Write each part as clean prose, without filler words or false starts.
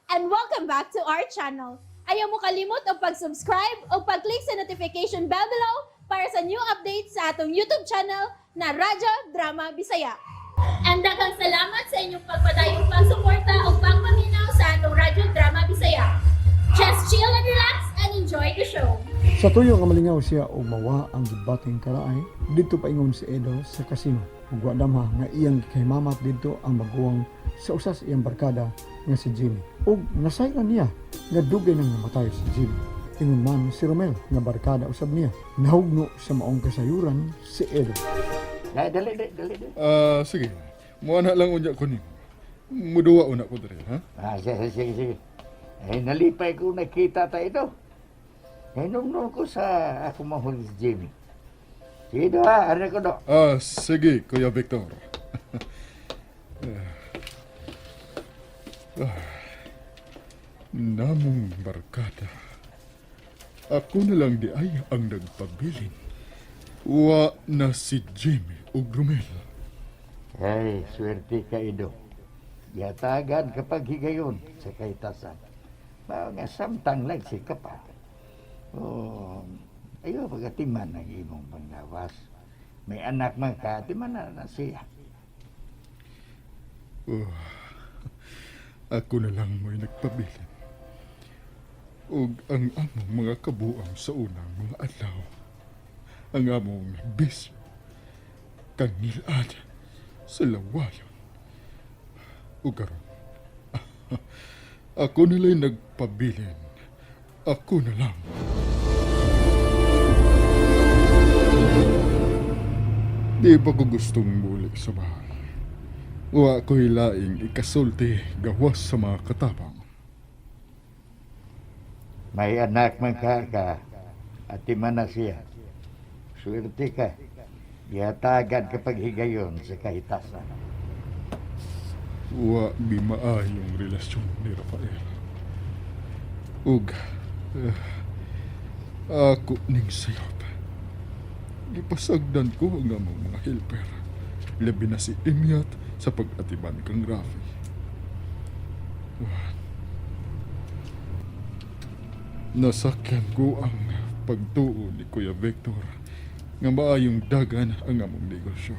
And welcome back to our channel. Ayaw mo kalimot og pag-subscribe o pag-click sa notification bell below para sa new updates sa atong YouTube channel na Radyo Drama Bisaya. And daghang salamat sa inyong pagpadayong pagsuporta o pagpaminaw sa atong Radyo Drama Bisaya. Just chill and relax and enjoy the show. Sa tuyo nga malingaw siya og mawa ang gibating karaay, didto paingon si Edo sa kasino. Ug wa damha nga iyang gikahimamat didto ang maguwang sa usas iyang barkada nga si Jimmy. Ug nasayran niya nga dugay nang namatay si Jimmy. Ingon man si Romel nga barkada usab niya. Nahugno sa maong kasayuran si Edo. Dali, dali, dali, dali. Dali. Ah, sige. Muana lang unya ko nimo. Muduwa una ko diri, ha? Ah, sige, sige, sige. Eh, nalipay ko nakita tayo ito. Eh, nung ko sa ako mahuli si Jimmy. Sige do ha, ano ko do. Ah, sige, Kuya Victor. Ah, namong barkada. Ako na lang di ay ang nagpabilin. Wa na si Jimmy ug Romel. Ay, swerte ka, Ido. Yatagan kapag higayon sa kahitasan. Mao nga samtang lagsi ka pa. Oh, ayo pagatiman ang imong panglawas. May anak man ka, timan na, na siya. Oh, ako na lang mo'y nagpabilin. Ug ang among mga kabuang sa unang mga adlaw. Ang among bisyo, kangilad sa lawayon. Ug karon, ako na lang nagpabilin. Ako na lang. Di ba ko gustong muli sa bahay? Wa ko'y laing ikasulti gawas sa mga katabang. May anak man ka ka, at timan na siya. Swerte ka. Yatagan kapag higayon sa kahitasan. Wa mi maayong relasyon ni Rafael. Ug ako ning sayop. Gipasagdan ko ang among mga helper. Labi na si Imyat sa pag-atiman kang Rafi. Nasakyan ko ang pagtuo ni Kuya Victor nga maayong dagan ang among negosyo.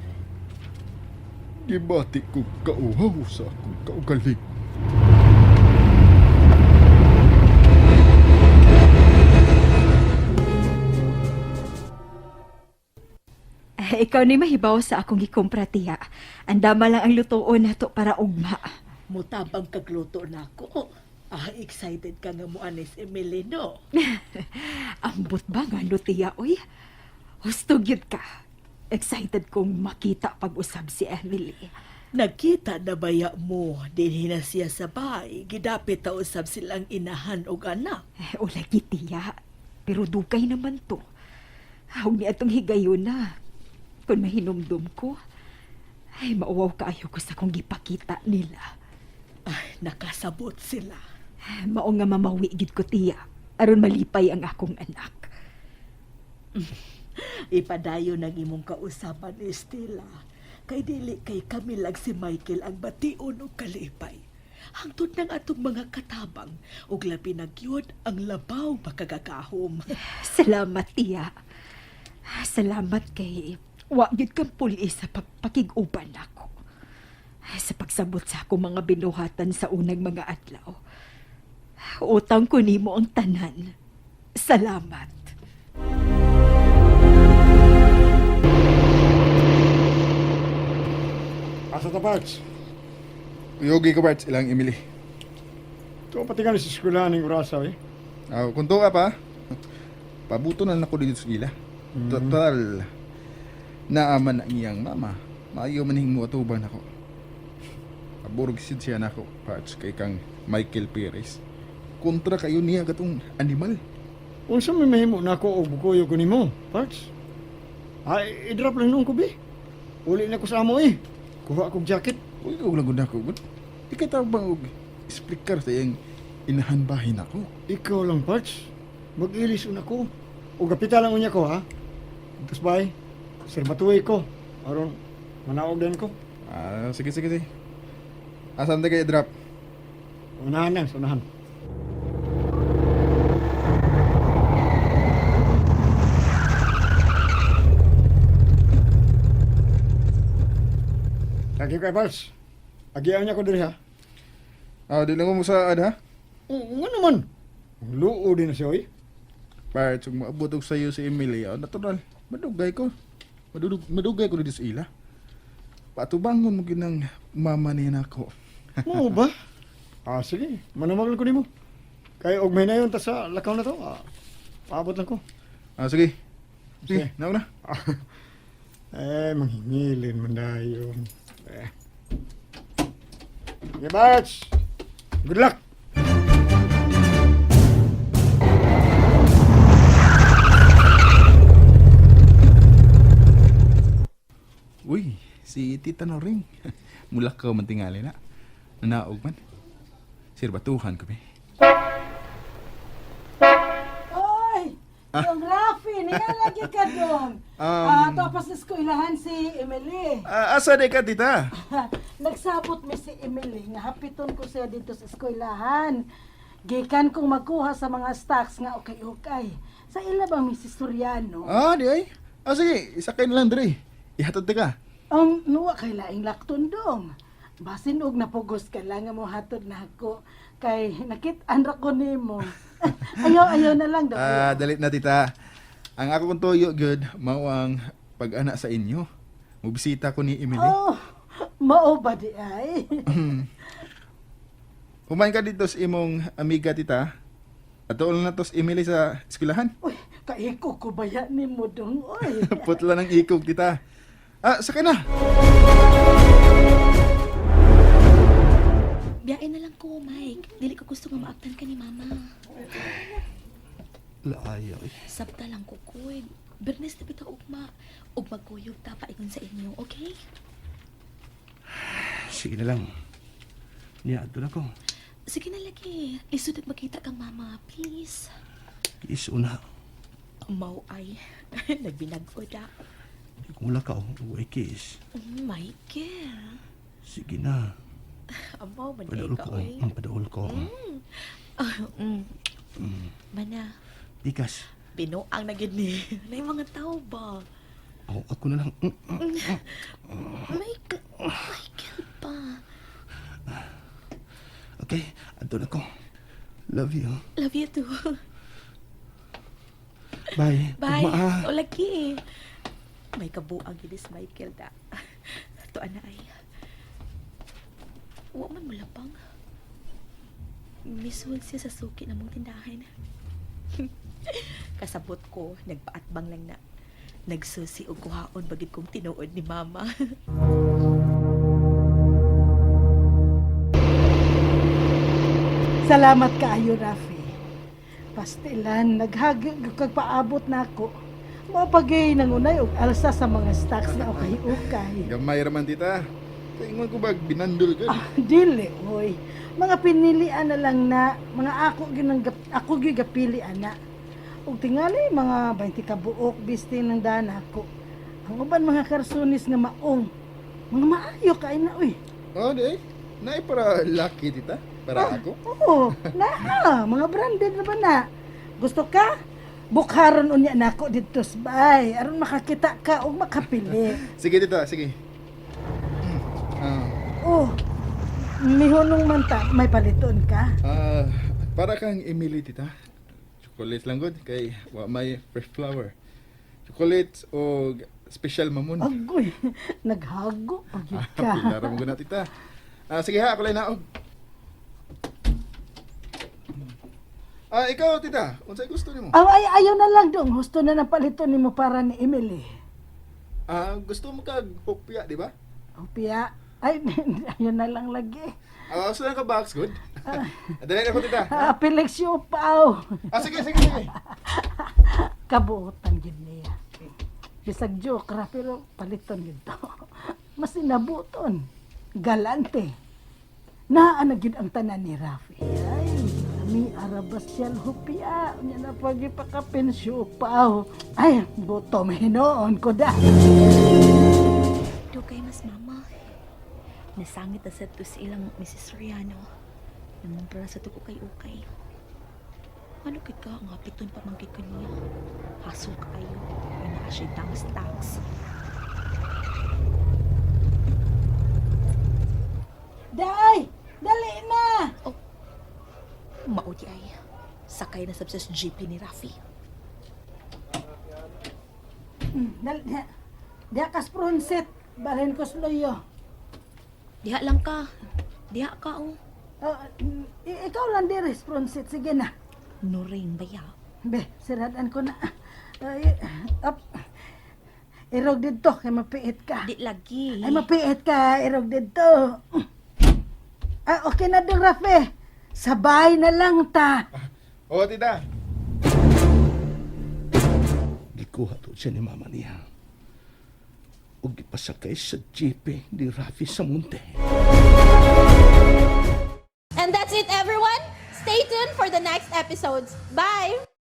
Gibati ko kauhaw sa akong kaugaling. Eh, ikaw ni mahibaw sa akong gikumpra, tiya. Andama lang ang lutuon nato para ugma. Mutabang kagluto nako. Ah, excited ka nga mo anis Emily, no? Ambot ba nga no, tiya, oy? Husto gyud ka. Excited kong makita pag-usab si Emily. Nagkita na baya mo, dinhi na siya sa bahay. Gidapit ta usab silang inahan og anak. Eh, ulagi, tiya. Pero dugay naman to. Hawag ni atong higayon na. Kung mahinumdum ko, ay mauwaw kaayo ko sa kong gipakita nila. Ay, nakasabot sila. Eh, mao nga mamawi gid ko, tiya. Aron malipay ang akong anak. Ipadayon ang imong kausaban, Estela. Kay dili kay kami lang si Michael ang bation og kalipay. Hangtod ng atong mga katabang ug labi na gyud ang labaw makagagahom. Salamat, tiya. Salamat kay wa gyud kang puli sa pagpakig-uban nako. Sa pagsabot sa akong mga binuhatan sa unang mga adlaw. Utang ko nimo ang tanan. Salamat. Asa ta, Parts? Yogi ko, Barts, ilang Emily. Ito pati ka sa eskwelahan ng orasa eh. Ah, kung tuwa pa, pabuto na lang ako dito sa ila. Total, naaman ang iyang mama. Maayo man hing muatuban ako. Aborg sid siya nako, Parts, kay kang Michael Perez. Kontra kayo niya katong animal. Unsa may mahimo nako og bukoyo ko nimo, Parts? Ay, i-drop lang noon ko bi. Uli na ko sa amo eh. Kuha kog jacket. Uy, og lagod ako, gud. Di ka tawag og explicar sa iyang inahan bahin ako. Ikaw lang, Parts. Mag-ilis una ko. O gapita lang unya ko, ha? Tapos bye. Sir Batuay ko. Aron, manaog din ko. Ah, sige, sige, sige. Asan tayo kayo drop? Unahan lang, sa unahan. Thank you kay Bals. Agian niya ko diri ha. Ah, di lang ko mo sa ad ha. Oo nga naman. Ang Luo din na siya, oy. Parts, kung maabot og sayo si Emily, ah, natural. Madugay ko. Madugay ko dito sa ila. Patubangon mo ginang mama niya nako. Mo ba? Ah, sige. Manamag lang ko nimo. Kay og may nayon ta sa lakaw na to. Ah, paabot lang ko. Ah, sige. Sige. Sige, nauna. Eh, manghingilin man dayon. Eh. Okay, Barts. Good luck. Uy, si Tita Noring. Mulak ka man tingali na. Nanaog man. Sir, batuhan ko be. Oy! Yung Rafi, niya lagi ka doon. Tapos eskwelahan si Emily. Ah, asa di ka, tita? Nagsabot mi si Emily nga hapiton ko siya dito sa eskwelahan. Gikan kong magkuha sa mga stocks nga okay-okay. Sa ila ba Mrs. Soriano? Ah, di ay. Ah, sige, isakay na lang diri. Ihatod ta ka. Nuwa kay laing lakton dong. Basin og napugos ka lang nga mohatod na ako kay nakit-an ra ko nimo. Ayaw, ayaw na lang daw. Ah, dali na, tita. Ang ako kong tuyo, good, mao ang pag-ana sa inyo. Mubisita ko ni Emily. Oh, mao ba di ay? Human ka dito sa imong amiga, tita. Ato lang na to si Emily sa eskwelahan. Uy, kaiko ko ba yan ni mo dong, oy? Putla ng ikog, tita. Ah, sakay na. Biyain na lang ko, Mike. Dili ko gusto nga maabtan ka ni Mama. Laayo eh. Sabta lang ko, kuy. Bernes na bitaw ugma. Ug magkuyog ta paingon sa inyo, okay? Sige na lang. Niya, na ko. Sige na lagi. Lisod at makita kang mama, please. Isuna. Mau ay. Nagbinag-o da. Di ko lakaw. Uy, kiss. Michael. Sige na. Amaw man Padaol ka, ko. oy. Ang padaol ko. Mm. Mana, Tikas. binuang na gid ni. Nay mga tao ba? Oh, ako na lang. Michael, Michael pa. Okay, adto na ko. Love you. Love you too. Bye. Bye. Ugma, ah. O lagi. May kabuang ginis Michael da. To ana ay. Wa man mo lapang. Misuwag siya sa suki na mong tindahan. Kasabot ko, nagpaatbang lang na. Nagsusi og kuhaon bagid kong tinuod ni mama. Salamat kaayo, Rafi. Pastilan, naghagig kag paabot na ako. Mao pagay nangunay og alsa sa mga stocks na ukay-ukay. Gamay raman, tita. Kaingon ko ba, binandol ka. Ah, dili, oy. Mga pinilian na lang na, mga ako ginang ako gigapili ana. Ug tingali mga 20 ka buok bisti ng dana ako. Ang uban mga karsunis nga maong. Mga maayo kay na oy. Oh, di ay. Naay para lucky, tita. Para ako. Oo, naa, mga branded na ba na? Gusto ka? Bukharon unya nako didto sa bay aron makakita ka ug makapili. Sige, tita, sige. Ah, Oh, mihunong man ta, may paliton ka. ah, para kang Emily, tita. Chocolate lang good kay wa may fresh flower. Chocolate o special mamon. Agoy, naghago pag yun ka. Pila ra mo na, tita. Ah, sige ha, ako lang naog. Ah, ikaw, tita. Unsay gusto nimo? Aw, ay, ayaw na lang dong. Husto na ng paliton nimo para ni Emily. Ah, gusto mo kag hopya, di ba? Opia, ay, ayaw na lang lagi. Ah, gusto lang ka box good. Dali na ko, tita. Ah, Felix Siopaw. Ah, sige, sige, sige. Kabuotan gid niya. Bisag joke ra pero paliton gid to. Mas inabuton. Galante. Naa na gid ang tanan ni Rafi. Ay, mi arabasyal hupia. Unya na pagipakapensyo pa. Ay, buto hinoon ko da. Dugay mas mama. Nasangit na sa to sa ilang Mrs. Soriano. Nangumpra sa tuko kay ukay. Ano kay ka nga piton pa man kay kaniya. Hasol kaayo. Ay naa siya tax tax. Day! Dali na! Mao di ay. Sakay na sab sa jeep ni Rafi. Dali, diha. Diha kas prunsit. Balhin ko sluyo. Diha lang ka. Diha ka oh. Oh, ikaw lang dire, prunsit. Sige na. Nuring baya. Be, siradan ko na. Ay, up. Irog dito, kay mapiit ka. Di lagi. Ay, mapiit ka, irog dito. Ah, okay na dong, Rafe. Sabay na lang ta. Oo, tita. Gikuha to siya ni mama niya. Ug gipasakay sa jeep ni Rafi sa munte. And that's it, everyone. Stay tuned for the next episodes. Bye!